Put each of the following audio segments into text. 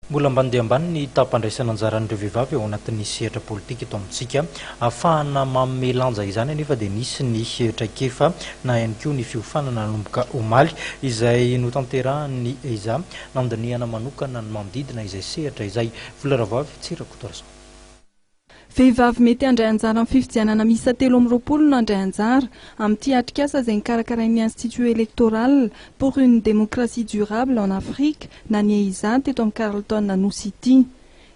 Mbola ambany dia ambany ny taham-pandraisana anjaran'ireo vehivavy ao anatin'ny sehatra politika eto amintsika. Ahafahana manome lanja izany anefa dia nisy ny traikefa na ihany koa ny fiofanana nanomboka omaly izay notanterahan'ny EIZA nandinihana manokana ny manodidina izay sehatra izay. Vola Ravoavy, Tsirakotoarison. Vehivavy mety handray anjara amin'ny fifidianana miisa 23 no handray anjara amin'ity atrikasa izay nokarakarain'ny Institut Electoral pour une Démocratie Durable en Afrique na ny EIZA teto amin'ny Carlton Anosy ity.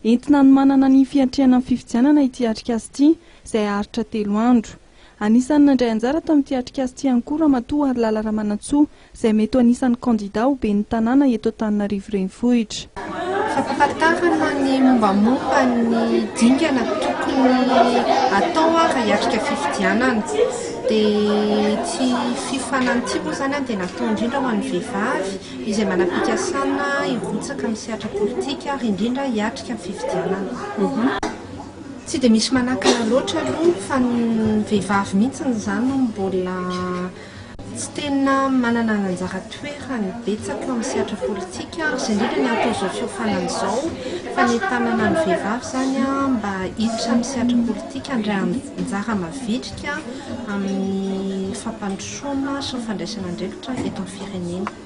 Entina hanomanana ny fiatrehana ny fifidianana ity atrikasa ity izay haharitra telo andro. Anisan'ny nandray anjara tamin'ity atrikasa ity ihany koa Ramatoa Harilala Ramanantsoa izay mety ho anisan'ny kandida ho ben'ny tanàna eto Antananarivo Renivohitra. Fampahafantarana ny mombamomba ny dingana tokony atao raha hiatrika fifidianana. Dia ity fiofanana ity moa izany dia natao indrindra ho an'ny vehivavy izay manam-pikasana hirotsaka amin'ny sehatra politika ary indrindra hiatrika ny fifidianana. Tsy dia misy manakana loatra aloha fa ny vehivavy mihitsy izany no mbola tsy tena manana ny anjara toerany betsaka eo amin'ny sehatra politika ary izay indrindra ny anton'izao fiofanana izao, fanentanana ny vehivavy izany mba hiditra amin'ny sehatra politika, handray anjara mavitrika amin'ny fampandrosoana sy ny fandraisana andraikitra eto amin'ny firenena.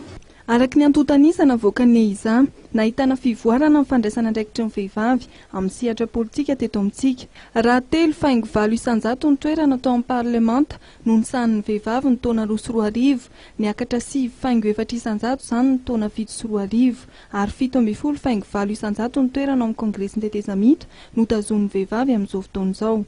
Araka ny antontan'isa navoakan'ny EIZA, nahitana fivoarana ny fandraisana andraikitry ny vehivavy amin'ny sehatra politika teto amintsika. Raha 3,8% ny toerana tao amin'ny parlemanta no nisahanin'ny vehivavy ny taona 2002, niakatra 9,4% izany ny taona 2007, ary 17,8% ny toerana ao amin'ny Kongresin'ny tetezamita notazonin'ny vehivavy amin'izao fotoana izao.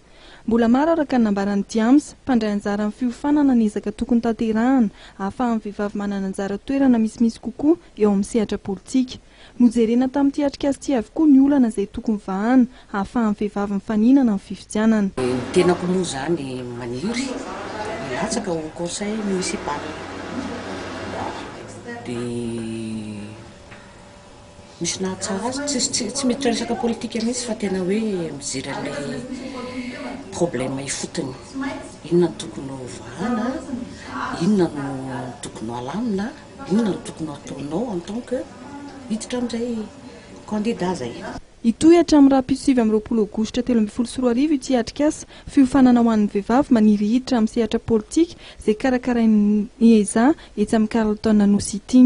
Mbola maro araka ny nambaran'i Diams, mpandray anjara amin'ny fiofanana ny ezaka tokony tanterahana ahafahan'ny vehivavy manana anjara toerana misimisy kokoa eo amin'ny sehatra politika. Nojerena tamin'ity atrikasa ity avokoa ny olana izay tokony vahana ahafahan'ny vehivavy mifaninana amin'ny fifidianana. Ny tenako moa izany maniry hilatsaka ho conseil municipal dia Misy nahatsara azy, tsisy tsy tsy miditra resaka politika mihitsy fa tena hoe mijery an'ilay problème ifotony, inona no tokony ho vahana, inona no tokony ho alamina, inona no tokony ho ataonao en tant que hiditra amin'izay candidat zay. Hitohy hatramin'ny rahampitso 29 aogositra 2013 ity atrikasa fiofanana ho an'ny vehivavy maniry hiditra amin'ny sehatra politika izay karakarain'ny EIZA etsy amin'ny Carlton Anosy ity.